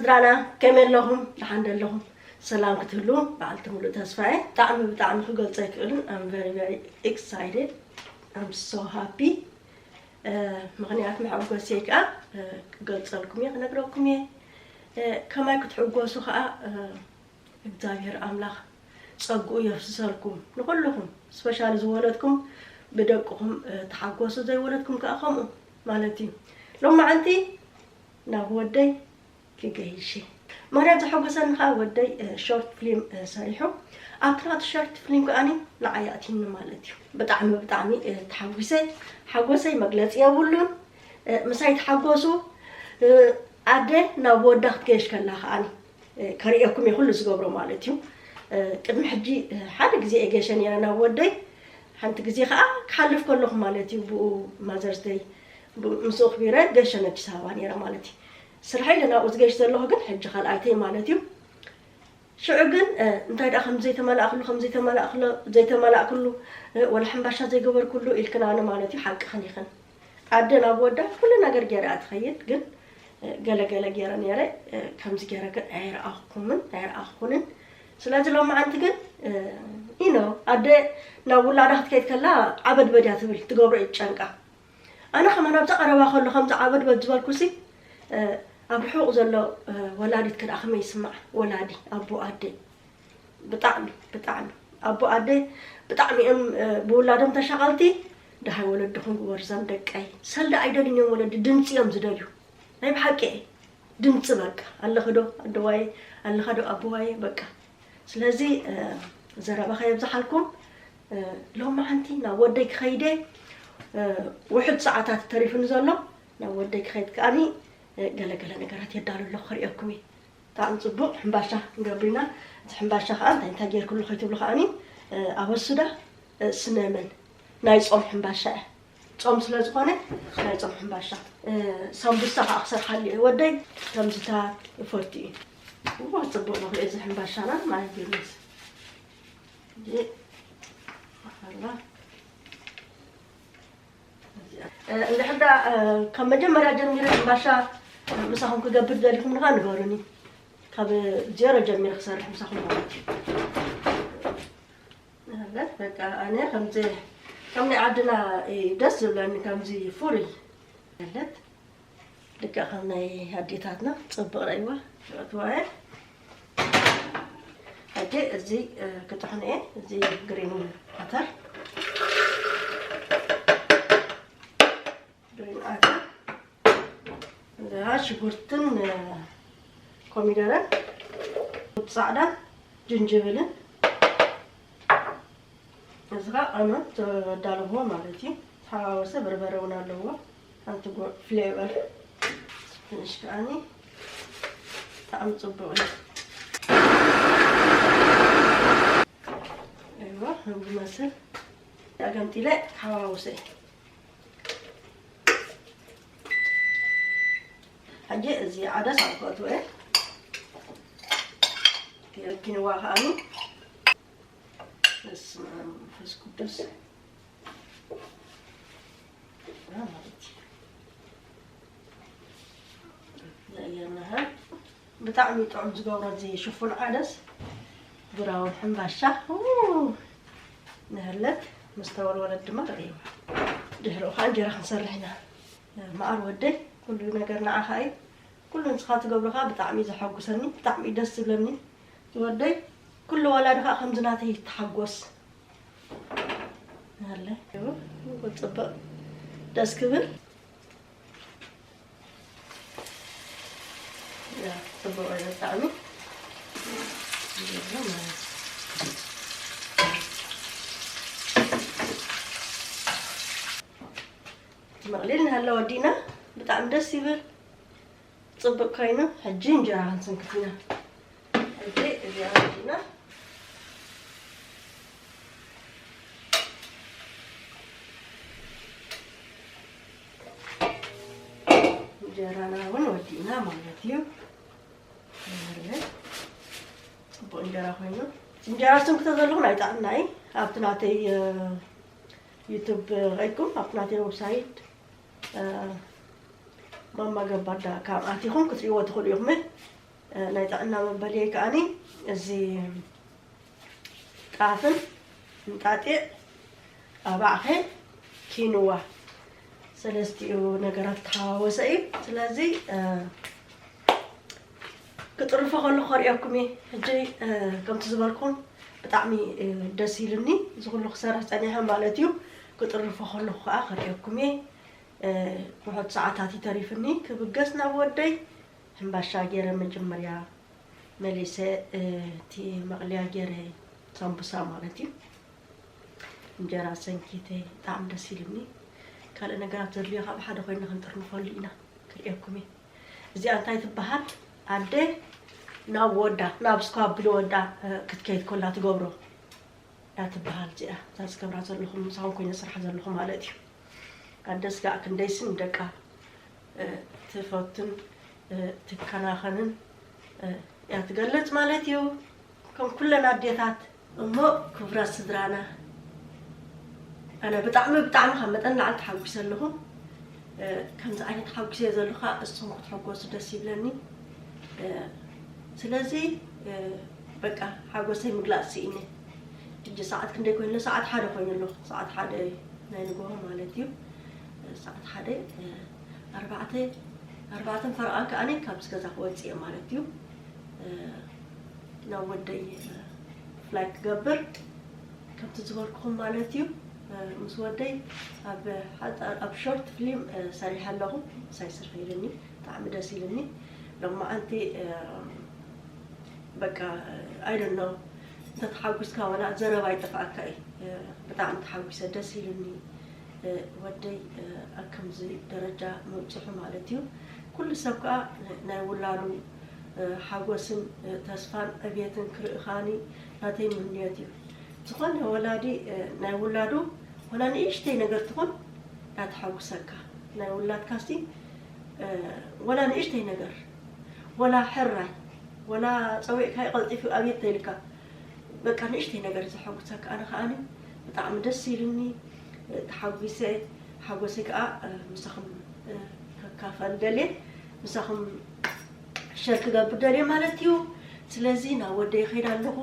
ስድራና ከመይ ኣለኹም? ደሓን ዶ ኣለኹም? ሰላም ክትህሉ በዓልቲ ሙሉእ ተስፋ እየ። ብጣዕሚ ብጣዕሚ ክገልጾ ኣይክእልን። I'm very very excited. I'm so happy. ምኽንያት መሐጎሰይ ከዓ ክገልጸልኩም እየ፣ ክነግረኩም እየ። ከማይ ክትሕጎሱ ከዓ እግዚኣብሔር ኣምላኽ ጸግኡ የፍስሰልኩም ንኹልኹም፣ ስፔሻሊ ዝወለድኩም ብደቅኹም ተሓጎሱ፣ ዘይወለድኩም ከዓ ከምኡ ማለት እዩ። ሎማዓንቲ ናብ ወደይ ክገይሽ እየ። ምኽንያት ዘሐጎሰኒ ከዓ ወደይ ሾርት ፊልም ሰሪሑ፣ ኣብቲ ናቱ ሾርት ፊልም ከዓኒ ንዓይ ኣእትዩኒ ማለት እዩ። ብጣዕሚ ብጣዕሚ ተሓጒሰ፣ ሓጎሰይ መግለፂ የብሉን። ምሳይ ተሓጎሱ። ኣደ ናብ ወዳ ክትገይሽ ከላ ከዓኒ ከርእየኩም እየ ኩሉ ዝገብሮ ማለት እዩ። ቅድሚ ሕጂ ሓደ ግዜ እየ ገይሸ ነይረ ናብ ወደይ። ሓንቲ ግዜ ከዓ ክሓልፍ ከለኹ ማለት እዩ፣ ብኡ ማዘርስ ደይ ምስኡ ኣኽቢረ ገይሸ ኣዲስ ኣበባ ነይረ ማለት እዩ። ስርሐይ ኢለ ናብኡ ዝገይሽ ዘለኹ ግን ሕጂ ካልኣይተይ ማለት እዩ። ሽዑ ግን እንታይ ደኣ ከም ዘይተመላእክሉ ከም ዘይተመላእክሉ ዘይተመላእክሉ ወላ ሕምባሻ ዘይገበርኩሉ ኢልክናኒ ማለት እዩ። ሓቅኽን ኢኽን። ኣደ ናብ ወዳ ኩሉ ነገር ገይራ እያ ትኸይድ፣ ግን ገለ ገለ ገይረ ነይረ። ከምዚ ገይረ ግን ኣይረኣኹኩምን ኣይረኣኹኩንን። ስለዚ ሎማዓንቲ ግን you know ኣደ ናብ ውላዳ ክትከይድ ከላ ዓበድበድ እያ ትብል፣ ትገብሮ እዩ ጨንቃ። ኣነ ከማን ኣብዛ ቀረባ ከሎ ከምዚ ዓበድበድ ዝበልኩሲ ኣብ ርሑቕ ዘሎ ወላዲት ከኣ ከመይ ይስማዕ? ወላዲ ኣቦ ኣደ ብጣዕሚ ብጣዕሚ ኣቦ ኣደ ብጣዕሚ እዮም ብውላዶም ተሻቐልቲ። ደሃይ ወለድኹም ግበርዞም ደቀይ። ሰልዲ ኣይደልዩን እዮም ወለዲ፣ ድምፂ እዮም ዝደልዩ። ናይ ብሓቂ እየ። ድምፂ በቃ። ኣለኺ ዶ ኣደዋየ? ኣለኻ ዶ ኣቦዋየ? በቃ። ስለዚ ዘረባ ከየብዝሓልኩም፣ ሎማዓንቲ ናብ ወደይ ክኸይደ ውሑድ ሰዓታት ተሪፉኒ ዘሎ። ናብ ወደይ ክኸይድ ከዓኒ ገለ ገለ ነገራት የዳሉ ኣለኹ፣ ከርእየኩም እየ። ብጣዕሚ ፅቡቕ ሕምባሻ ንገብር ኢና። እቲ ሕምባሻ ከዓ እንታይ እንታይ ጌርክሉ ከይትብሉ ከዓኒ፣ ኣበሱዳ፣ ስነመን፣ ናይ ፆም ሕምባሻ እያ። ጾም ስለ ዝኾነ ናይ ጾም ሕምባሻ። ሳምቡሳ ከዓ ክሰርሓሉ እየ። ወደይ ከምዚታት ይፈቱ እዩ። እዋ፣ ጽቡቕ ንኽርኢ እዚ ሕምባሻና፣ my goodness። እዚ፣ ኣላ። እንድሕር ደኣ ካብ መጀመርያ ጀሚረ ሕምባሻ ምሳኹም ክገብር ደሊኹም ንኻ ንገሩኒ። ካብ ዜሮ ጀሚረ ክሰርሕ ምሳኹም ማለት እዩ። ማለት በቃ ኣነ ከምዚ ከም ናይ ዓድና እዩ ደስ ዝብለኒ፣ ከምዚ ፍሩይ ማለት ልክዕ ከም ናይ ኣዴታትና ጽብቕ ረእይዋ ሽዕትዋ እየ። ሕጂ እዚ ክጥሕኑ እየ፣ እዚ ግሪን ዓተር፣ ግሪን ዓተር። እዚኣ ሽጉርትን ኮሚደረን፣ ጻዕዳን ጅንጅብልን፣ እዚ ኸዓ ቀመም ዘዳለዎ ማለት እዩ። ተሓዋወሰ በርበረ እውን ኣለዎ። ሓንቲ ጎ-፣ ፍሌቨር ትንሽ ከዓኒ ብጣዕሚ ጽቡቕ እዩ። እይዋ፣ ከም ዝመስል ኣገምጢለ ተሓዋውሰ። ሕጂ እዚ ዓደስ ኣብ ክእትዎ እየ። ኪንዋ ከዓኒ በስመ ኣብ መንፈስ ቅዱስ። ማለት እዩ። ዘየናሃ ብጣዕሚ ጥዑም ዝገብሮ እዚ ሽፉን ዓደስ ብራውን ሕምባሻ። ኡ፣ ንህለት ምስ ተወልወለት ድማ ርእይዋ። ድሕሪኡ ከዓ እንጀራ ክንሰርሕ ኢና። መዓር ወደይ፣ ኩሉ ነገር ንዓኻ እዩ። ኩሉ ንስኻ ትገብሮ ከዓ ብጣዕሚ እዩ ዘሐጉሰኒ፣ ብጣዕሚ እዩ ደስ ዝብለኒ። ዝወደይ፣ ኩሉ ወላዲ ከዓ ከምዚ ናተይ ይተሓጎስ። ኣለ፣ ጽብቕ ደስ ክብል። ያ፣ ጽቡቕ እዩ ብጣዕሚ። መቕሊል ንሃለ ወዲእና ብጣዕሚ ደስ ይብል። ጽቡቕ ኮይኑ፣ ሕጂ እንጀራ ክንስንክት ኢና። ሕጂ እዚኣ ወዲእና። እንጀራና እውን ወዲእና ማለት እዩ። ጽቡቕ እንጀራ ኮይኑ፣ እንጀራ ስንክቶ ዘለኹም ኣይጠዕምና እዩ። ኣብቲ ናተይ፣ እ፣ ዩቱብ ኸይድኩም፣ ኣብቲ ናተይ ዌብሳይት፣ እ፣ ማማ ገባር ዳት ካም ኣቲኹም ክትርእይዎ ትኽእሉ ኢኹም። ናይ ጥዕና መበልየይ ከኣኒ እዚ ጣፍን እንጣጢዕ ኣባዕኸ ኪንዋ ሰለስቲኡ ነገራት ተሓዋወሰ እዩ። ስለዚ ክጥርፎ ከለኹ ከርእየኩም እየ። ሕጂ ከምቲ ዝበልኩም ብጣዕሚ ደስ ኢሉኒ። እዚ ኩሉ ክሰርሕ ጸኒሐ ማለት እዩ። ክጥርፎ ከለኹ ከዓ ከርእየኩም እየ። ውሑድ ሰዓታት እዩ ተሪፍኒ ክብገስ ናብ ወደይ። ሕምባሻ ገይረ መጀመርያ መሊሰ እቲ መቕልያ ገይረ ሳምቡሳ ማለት እዩ። እንጀራ ሰንኪተ ብጣዕሚ ደስ ኢሉኒ። ካልእ ነገራት ዘድልዮ ካብ ሓደ ኮይና ክንጥርንፈሉ ኢና። ክርእየኩም እየ። እዚኣ እንታይ ትበሃል? ኣደ ናብ ወዳ ናብ ስኳብ ብልወዳ ክትከይድ ኮላ ትገብሮ እያ ትበሃል። እዚኣ እዛ ዝገብራ ዘለኹም ምሳኹም ኮይነ ስራሕ ዘለኹ ማለት እዩ። ኣደ ስጋዕ ክንደይስን ደቃ ትፈቱን ትከናኸንን እያ ትገልጽ ማለት እዩ። ከም ኩለን ኣዴታት እሞ ክቡራት ስድራና ኣነ ብጣዕሚ ብጣዕሚ ካብ መጠን ላዕሊ ተሓጒሰ ኣለኹ። ከምዚ ዓይነት ሓጒሰ ዘለኹ ከዓ እስኹም ክትሕጎሱ ደስ ይብለኒ። ስለዚ በቃ ሓጎሰይ ምግላፅ ስኢነ። ሕጂ ሰዓት ክንደይ ኮይኑ ኣሎ? ሰዓት ሓደ ኮይኑ ኣሎ። ሰዓት ሓደ ናይ ንግሆ ማለት እዩ። ሰዓት ሓደ ኣርባዕተ ኣርባዕተን ፈረቓን ከዓኒ ካብዚ ገዛ ክወፅእ እየ ማለት እዩ። ናብ ወደይ ፍላይ ክገብር ከምቲ ዝበልኩኹም ማለት እዩ። ምስ ወደይ ኣብ ሓፃር ኣብ ሾርት ፊልም ሰሪሐ ኣለኹ። ምሳይ ስርሒ ኢሉኒ ብጣዕሚ ደስ ኢሉኒ። ሎማዓንቲ በቃ I don't know እንተተሓጒስካ ዋላ ዘረባ ይጠፍኣካ እዩ። ብጣዕሚ ተሓጒሰ ደስ ኢሉኒ። ወደይ ኣብ ከምዚ ደረጃ ምብፅሑ ማለት እዩ። ኩሉ ሰብ ከዓ ናይ ውላዱ ሓጎስን ተስፋን ዕብየትን ክርኢ ከዓኒ ናተይ ምንዮት እዩ። ዝኾነ ወላዲ ናይ ውላዱ ዋላ ንእሽተይ ነገር ትኹን ያተሓጉሰካ። ናይ ውላድካሲ ዋላ ንእሽተይ ነገር ዋላ ሕራይ ዋላ ፀዊዕካ ቀልጢፉ ኣብየት ተይልካ በቃ ንእሽተይ ነገር ዘሐጉሰካ ኣነ ከዓኒ ብጣዕሚ ደስ ኢሉኒ። ተሓጒሰ ሓጎሰይ ከዓ ምሳኹም ከካፈል ደልየ ምሳኹም ሸር ክገብር ደልየ ማለት እዩ። ስለዚ ናብ ወደይ ይኸይድ ኣለኹ።